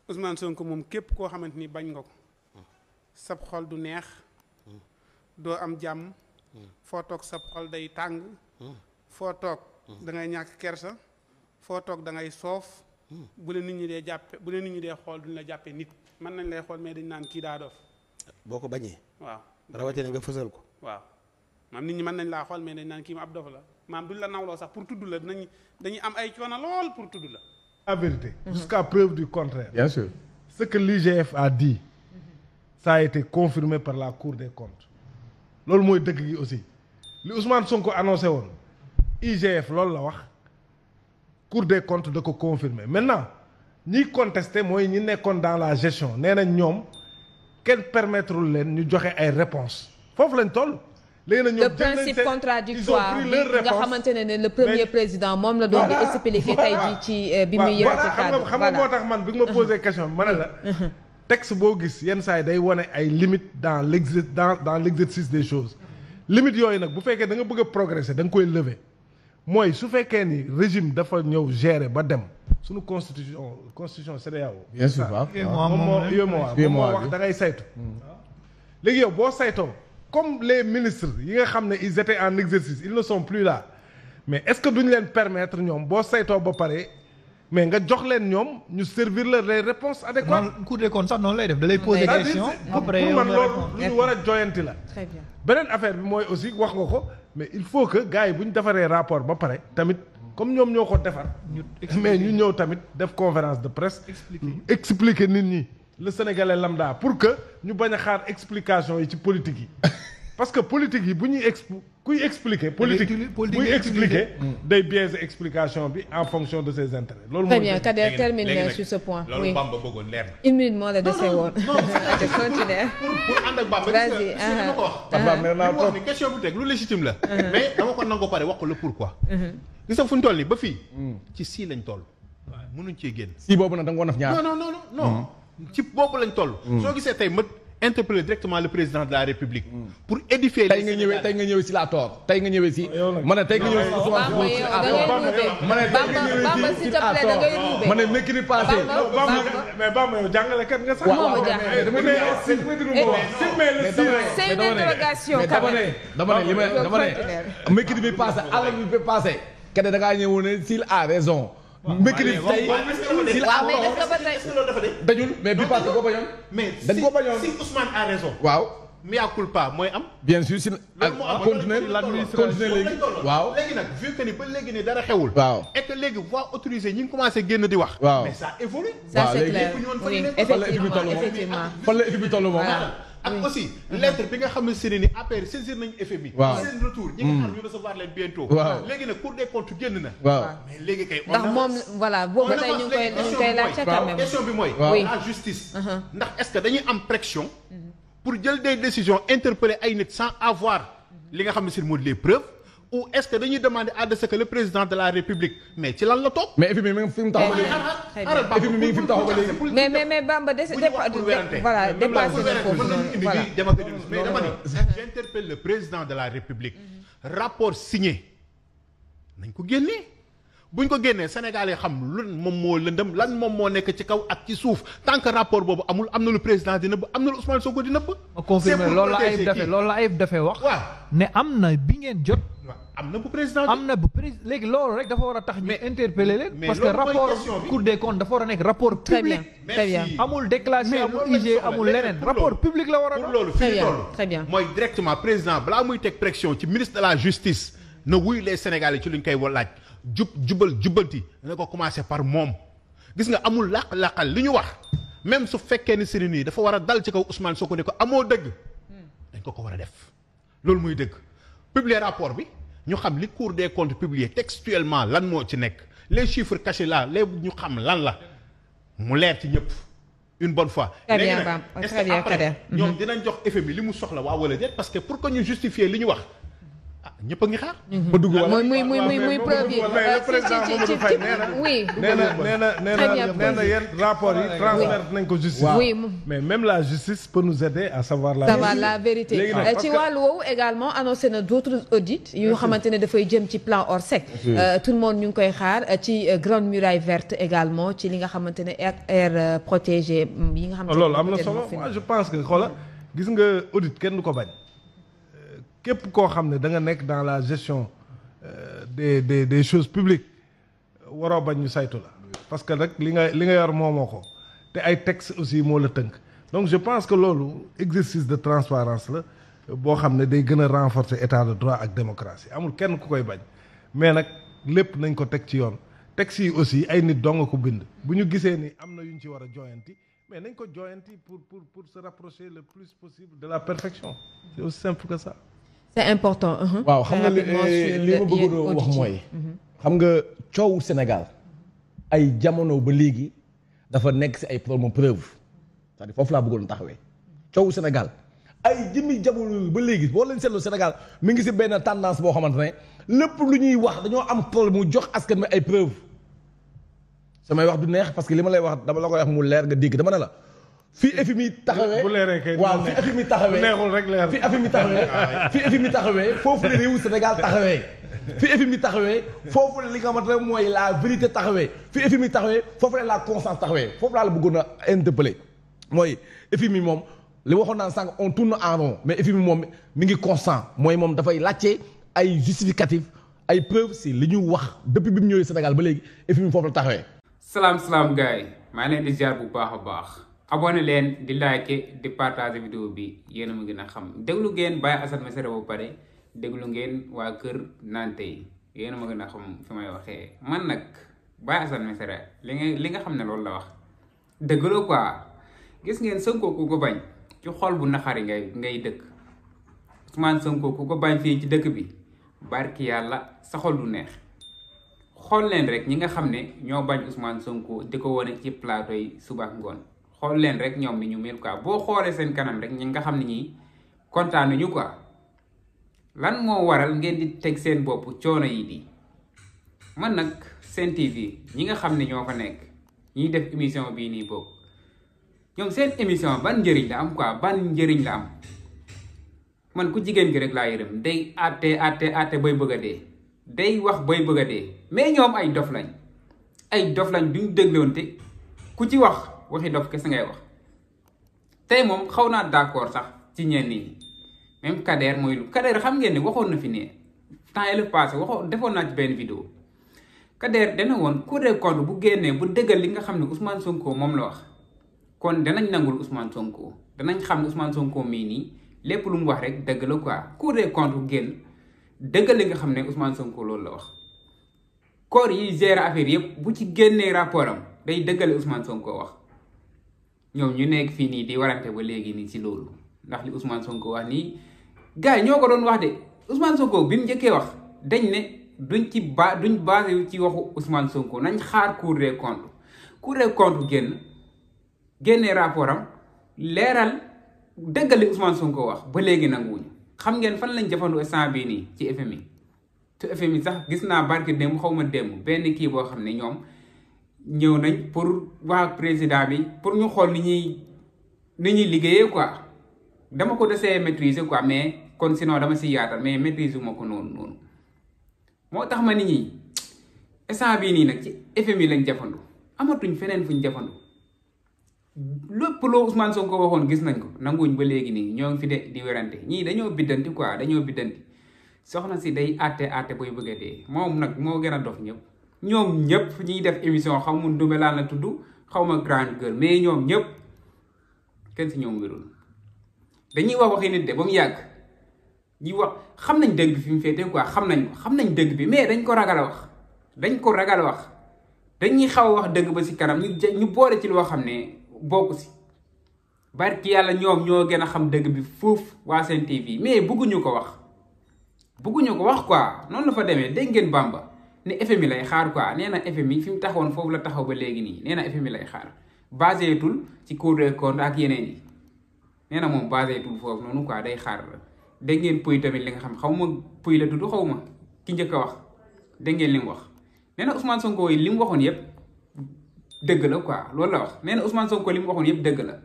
Ousmane Sonko moom képp koo xamante ni bañ nga ko sab xol du neex doo am jàmm foo toog sab xol day tàng foo toog da ngay ñàkk kersa foo toog da ngay soof bu la nit ñi dee jàppe bu la nit ñi dee xool duñ la jàppee nit mën nañ lay xool mais dañ naan kii daa dof boo ko bañee waaw rawatina nga fësal ko waaw maam nit ñi mën nañ laa xool mais dañ naan kii ma ab dof la maam duñ la nawloo sax pour tudd la dañuy am ay coono lool pour tudd la la vérité jusqu'à preuve du contraire bien sûr ce que l'IGF a dit ça a été confirmé par la Cour des comptes loolu mooy dëgg gi aussi li Ousmane Sonko annoncé woon IGF loolu la wax Cour des comptes da ko confirmer maintenant ñiy contesté mooy ñi nekkoon dans la gestion nee nañ ñoom kenn permettre leen ñu joxe ay réponses foofu lañ toll. léegi nag ñoom le principe contradictoire bi nga xamante ne le premier président moom la doon di expliquer tey jii ci bi muy yëkkati kàddu xam nga moo tax man bi nga ma posé question bi ma ne la texte boo gis yenn saa yi day wane ay limites dans l'exercice des choses limites yooyu nag bu fekkee da nga bëgg a progresser da nga koy lever mooy su fekkee ni régime dafa ñëw gérer ba dem suñu constitution CEDEAO bien sûr moom moo wax da ngay saytu léegi yow boo saytoo comme les ministres yi nga xam ne ils étaient en exercice ils ne sont plus là mais est-ce que duñ leen permettre ñoom boo saytoo ba pare mais nga jox leen ñoom ñu servir leur les réponses adéquates. Cour des comptes sax noonu lay def da lay poser question après pour man loolu lu ñu war a joyanti la. très bien beneen affaire bi mooy aussi wax nga ko mais il faut que gars yi bu ñu defaree rapport ba pare tamit comme ñoom ñoo ko defar. mais ñu ñëw tamit def conférence de presse. expliquer nit ñi le sénégalais lambda pour que ñu bañ a xaar explication yi ci politique yi. parce que politique yi bu ñuy kuy expliquer politique buy expliquer day biaiser explication bi en fonction de ses intérêts loolu très bien Kader termine sur ce point loolu Bamba bëggoon leer na une minute moo la dese woon te continuer pour ànd ak Bamba vas-y dama ko wax wax ni question bu teg lu légitime la mais dama ko nangoo pare wax ko le pourquoi gis nga fu ñu toll nii ba fii ci sii lañ toll mënuñ cee génn si boobu nag da nga ko def ñaar non ci boobu lañ toll soo gisee tey ma interpeller directement le président de la République pour édifier tey nga ñëwee si la toor tey nga ñëwee si ma ne tey nga ñëwee si ma ne tey nga ñëwee si à toor ma ne mercredi passé mais Bamba yow jàngalekat nga sax c'est une interrogation dama ne mercredi bi passé àllarba bi passé kenn da ngaa ñëwoon ne s'il a raison mercredi tey s'il a dajul mais bi passé ko bañoon dañ ko bañoon si Ousmane a raison waaw mea culpa mooy am bien sûr si continuer léegi waaw léegi nag vu que ni ba léegi ni dara xewul waaw et que léegi voix autorisée ñi ngi commencé génn di wax waaw mais ça évolue ça c'est léegi clair oui effectivement fan la équipe bi toll moom ak aussi lettre bi nga xam ne seeni ni APR saisir nañu FMI waaw seen retour ñi nga xam ñu recevoir leen bientôt waaw léegi nag Cour des comptes génn na waaw mais léegi kay ndax moom voilà boobu tey ñu ngi koy laaj ca quand même question bi mooy la justice ndax est-ce que dañuy am pression pour jël des décisions interpeller ay nit sans avoir li nga xam ne si moo di les preuves ou est-ce que dañuy demander à ce que le président de la République mais ci lan la toog mais FMI mi ngi fi mu taxaw ba léegi FMI mi ngi fi mu taxaw ba léegi mais Bamba voilà dépassé na foofu noonu voilà mais dama ni j'interpelle le président de la République rapport signé nañ ko génnee buñ ko génnee Sénégal yi xam lan moom moo lëndëm lan moom moo nekk ci kaw ak ci suuf tant que rapport boobu amul am na lu président di nëbb am na lu Ousmane Sonko di nëbb. ma confirmer loolu la AIF dafee wax. waaw ne am na bi ngeen jot. am na bu président am na bu président léegi loolu rek dafa war a tax ñu interpeller leen. parce que rapport Cour des comptes dafa war a nekk rapport public. très bien amul déclassé amul IG amul leneen rapport public la war a doon. pour loolu fi très bien mooy directement président balaa muy teg pression ci ministre de la justice na wuy les Sénégalais ci luñ koy laaj. jubbanti dana ko commencer par moom gis nga amul làq-làqal li ñu wax même su fekkee ni sëriñ nii dafa war a dal ci kaw Ousmane Sonko ne ko amoo dëgg dañ ko war a def loolu muy dëgg publier rapport bi ñu xam li Cour des comptes publier textuellement lan moo ci nekk les chiffres cachés là léegi ñu xam lan la mu leer ci ñëpp une bonne fois. léegi nag est-ce que après ñoom dinañ jox FMI li mu soxla waa wala déet parce que pour que ñu justifier li ñu wax ñëpp a ngi xaar. ba dugg wala muy preuve yi. mais le président Mamadou Faye oui. nee na yéen rapport yi transmettre nañ ko justice. oui mais même la justice peut nous aider à savoir la vérité. ci wàllu woowu également annoncé na d'autres audits yu xamante ne dafay jëm ci plan Orsec. tout le monde ñu ngi koy xaar ci grande muraille verte également ci li nga xamante ne air protégé yi nga xamante ne. loolu am na solo moi je pense que xoola gis nga audit kenn du ko bañ. képp koo xam ne da nga nekk dans la gestion des choses publiques waroo bañ ñu saytu la parce que rek li nga yor moomoo ko te ay textes aussi moo la tënk donc je pense que loolu exercice de transparence la boo xam ne day gën a renforcer état de droit ak démocratie amul kenn ku koy bañ mais nag lépp nañ ko teg ci yoon textes yi aussi ay nit dong ko bind bu ñu gisee ni am na yu ñu ci war a jooyanti mais nañ ko jooyanti pour se rapprocher le plus possible de la perfection c'est aussi simple que ça. c'est important. waaw xam nga li ma bëggoon wax mooy. xam nga coowu Sénégal ay jamono ba léegi dafa nekk si ay problème preuve c'est-à-dire foofu laa bëggoon taxawee coowu Sénégal ay jëmmi jamono ba léegi boo leen seetloo Sénégal mi ngi si benn tendance boo xamante ne lépp lu ñuy wax dañoo am problème mu jox askan mi ay preuve samay wax du neex parce que li ma lay wax dama la koy wax mu leer nga dégg dama ne la. fii FMI taxawee bu leeree kay waaw fii FMI taxawee neexul rek leer fii FMI taxawee foofu la réewu Sénégal taxawee fii FMI taxawee foofu la li nga xamante ne mooy la vérité taxawee fii FMI taxawee foofu la constance taxawee foofu laa la bëggoon a interpeller mooy FMI moom li waxoon naan sànq on tourne en rond mais FMI moom mi ngi constant mooy moom dafay laajte ay justificatif ay preuves si li ñu wax depuis bi mu ñëwee Sénégal ba léegi FMI foofu la taxawee. salaam gars yi maa ngi leen di ziar bu baax a baax. abonné leen di like di partager vidéo bi yéen a ma gën a xam déglu ngeen Baye Assane Mesere ba pare déglu ngeen waa kër Nante yi yéen a ma gën a xam fi may waxee man nag Baye Assane Mesere li nga xam ne loolu la wax dëgg la quoi gis ngeen Sonko ku ko bañ ci xol bu naxari ngay dëkk Ousmane Sonko ku ko bañ fii ci dëkk bi barki yàlla sa xol du neex xool leen rek ñi nga xam ne ñoo bañ Ousmane Sonko di ko wone ci plateau yi suba ak ngoon xool leen rek ñoom ni ñu mel quoi boo xoolee seen kanam rek ñi nga xam ne ñii kontaanuñu quoi lan moo waral ngeen di teg seen bopp coono yi di man nag Sen TV ñi nga xam ne ñoo fa nekk ñiy def émission bii nii boobu ñoom seen émission ban njëriñ la am quoi ban njëriñ la am man ku jigéen gi rek laa yërëm day àtte bay bëgg a dee day wax bay bëgg a dee mais ñoom ay dof lañ duñ dégloonte ku ci wax waxi dof kese ngay wax tey moom xaw naa d'accord sax ci ñenn ñi même Kader mooy lu Kader xam ngeen ne waxoon na fi ne temps yële passé defoon naa ci benn vidéo Kader dana woon Cour des comptes bu génnee bu dëggal li nga xam ne Ousmane Sonko moom la wax kon danañ nangul Ousmane Sonko danañ xam ne Ousmane Sonko mii nii lépp lu mu wax rek dëgg la quoi Cour des comptes bu génn dëggal li nga xam ne Ousmane Sonko loolu la wax corps yi gérer affaire yëpp bu ci génnee rapport am day dëggale Ousmane Sonko wax ñoom ñu nekk fii nii di warante ba léegi nii ci loolu ndax li Ousmane Sonko wax nii gars yi ñoo ko doon wax de Ousmane Sonko bi mu njëkkee wax dañ ne duñ basé ci waxu Ousmane Sonko nañ xaar Cour des comptes génnee rapport am leeral dëggale Ousmane Sonko wax ba léegi nanguwuñu xam ngeen fan lañ jëfandu instant bii nii ci FMI te FMI sax gis naa barki démb xaw ma démb benn kii boo xam ne ñoom ñëw nañ pour wax ak président bi pour ñu xool ni ñuy liggéeyee quoi dama ko desee maîtriser quoi mais kon sinon dama si yaatal mais maîtriser moo ko noonu moo tax ma nit ñi instant bii nii nag ci FMI lañ jafandu amatuñ feneen fuñ jafandu lépp loo Ousmane Sonko waxoon gis nañ ko nanguñ ba léegi nii ñoo ngi fi de di werante ñii dañoo biddanti quoi dañoo biddanti soxna si day àtte boy bëgg a dee moom nag moo gën a dof ñëpp ñoom ñëpp ñiy def émission xaw ma Ndoumbelane la tudd xaw ma grande gueule mais ñoom ñëpp kenn si ñoom wérul dañuy wax waxi nit de ba mu yàgg ñuy wax xam nañ dëgg bi fi mu féete quoi xam nañ dëgg bi mais dañ ko ragal a wax dañuy xaw a wax dëgg ba si kanam ñu boole ci loo xam ne bokku si barki yàlla ñoom ñoo gën a xam dëgg bi foofu waa Sen TV mais bëgguñu ko wax quoi noonu la fa demee dégg ngeen Bamba ne FMI lay xaar quoi nee na FMI fi mu taxawoon foofu la taxaw ba léegi nii nee na FMI lay xaar baseetul ci Cour des comptes ak yeneen yi nee na moom baseetul foofu noonu quoi day xaar dégg ngeen puy tamit li nga xam xaw ma puy la tudd xaw ma ki njëkk a wax dégg ngeen li mu wax nee na Ousmane Sonko yi li mu waxoon yëpp dëgg la quoi loolu la wax nee na Ousmane Sonko li mu waxoon yëpp dëgg la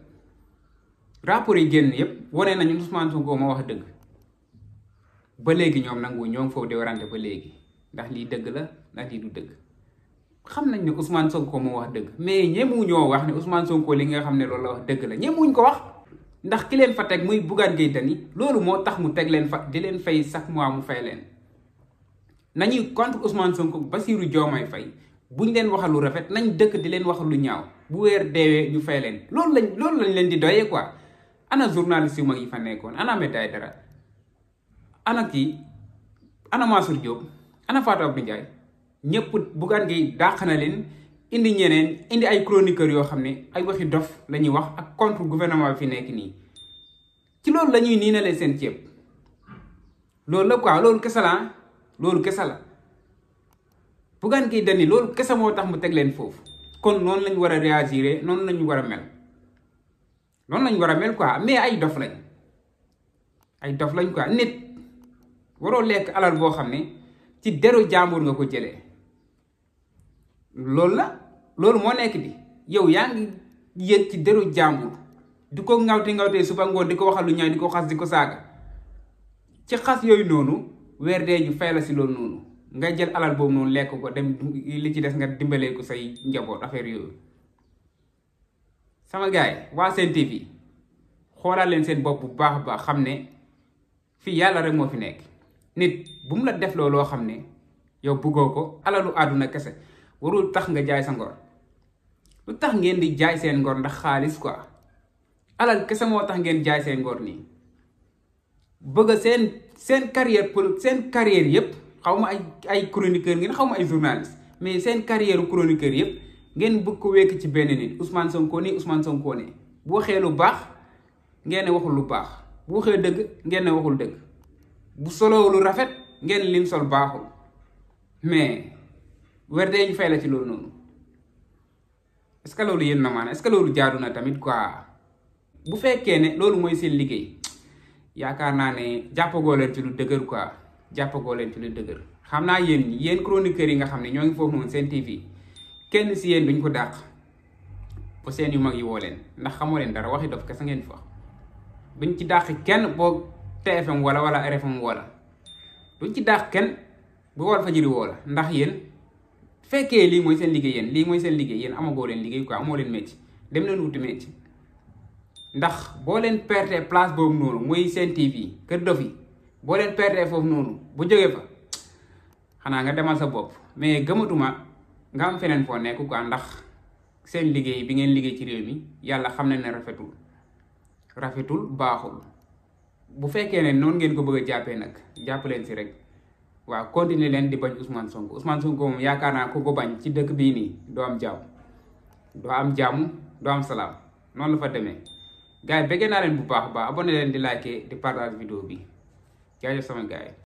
rapport yi génn yëpp wane nañu Ousmane Sonko moo wax dëgg ba léegi ñoom nangu ñoo ngi foofu di warante ba léegi ndax lii dëgg la ndax lii du dëgg xam nañ ne Ousmane Sonko moo wax dëgg mais ñemu ñoo wax ne Ousmane Sonko li nga xam ne loolu la wax dëgg la ñemuñ ko wax ndax ki leen fa teg muy Bougane Gueye Dany loolu moo tax mu teg leen fa di leen fay chaque mois mu fay leen nañuy contre Ousmane Sonko Bassirou Diomaye Faye buñ leen waxal lu rafet nañ dëkk di leen waxal lu ñaaw bu weer deewee ñu fay leen loolu lañ leen di doyee quoi ana journaliste yu mag yi fa nekkoon ana Ahmed Aïdara ana kii ana Mansour Diop ana Fatou Abdou Ndiaye ñëpp Bougane Gueye dàq na leen indi ñeneen indi ay chroniqueurs yoo xam ne ay waxi dof la ñuy wax ak contre gouvernement bi fi nekk nii ci loolu la ñuy niinalee seen ceeb loolu la quoi loolu kese la loolu kese la Bougane Gueye Dany loolu kese moo tax mu teg leen foofu kon noonu lañ war a réagir noonu lañu war a mel noonu lañ war a mel quoi mais ay dof lañ quoi nit waroo lekk alal boo xam ne ci deru jàmbur nga ko jëlee loolu moo nekk di yow yaa ngi yëg ci deru jàmbur di ko ngawtee suba ngoon di ko waxal lu ñaaw di ko xas di ko saaga ci xas yooyu noonu weer dee ju fay la si loolu noonu nga jël alal boobu noonu lekk ko dem li ci des nga dimbalee ko say njaboot affaire yooyu sama gars yi waa Sen TV xoolaat leen seen bopp bu baax a baax xam ne fii yàlla rek moo fi nekk nit bu mu la def loo xam ne yow bëggoo ko alalu àdduna kese warul tax nga jaay sa ngor lu tax ngeen di jaay seen ngor ndax xaalis quoi alal kese moo tax ngeen jaay seen ngor nii bëgg seen carrière pour seen carrière yëpp xaw ma ay chroniqueur ngeen xaw ma ay journaliste mais seen carrière chroniqueur yëpp ngeen bëgg ko wekk ci benn nit Ousmane Sonko nii Ousmane Sonko ne bu waxee lu baax ngeen ne waxul lu baax bu waxee dëgg ngeen ne waxul dëgg bu soloo lu rafet ngeen lim sol baaxul mais weer dee ñu fay la ci loolu noonu est-ce que loolu yéen na maanaam est-ce que loolu jaadu na tamit quoi bu fekkee ne loolu mooy seen liggéey yaakaar naa ne jàppagoo leen ci lu dëgër quoi jàppagoo leen ci lu dëgër xam naa yéen chroniqueurs yi nga xam ne ñoo ngi foofu noonu Sen TV kenn si yéen duñ ko dàq ba seen yu mag yi woo leen ndax xamoo leen dara waxi dof kese ngeen fa duñ ci dàq kenn boo TFM wala RFM wala duñ ci dàq kenn bu Walfadjri woo la ndax yéen fekkee lii mooy seen liggéey yéen amagoo leen liggéey quoi amoo leen métier dem leen wuti métier ndax boo leen perte place boobu noonu muy Sen TV kër dof yi boo leen perte foofu noonu bu jógee fa xanaa nga demal sa bopp mais gëmatuma nga am feneen foo nekk quoi ndax seen liggéey bi ngeen liggéey ci réew mi yàlla xam na ne rafetul baaxul bu fekkee ne noonu ngeen ko bëgg a jàppee nag jàpp leen si rek waaw continuer leen di bañ Ousmane Sonko moom yaakaar naa ko bañ ci dëkk bii nii doo am jàmm doo am salaam noonu la fa demee gars yi bëggee naa leen bu baax abonné leen di liker di partage vidéo bi jaajëf sama gars yi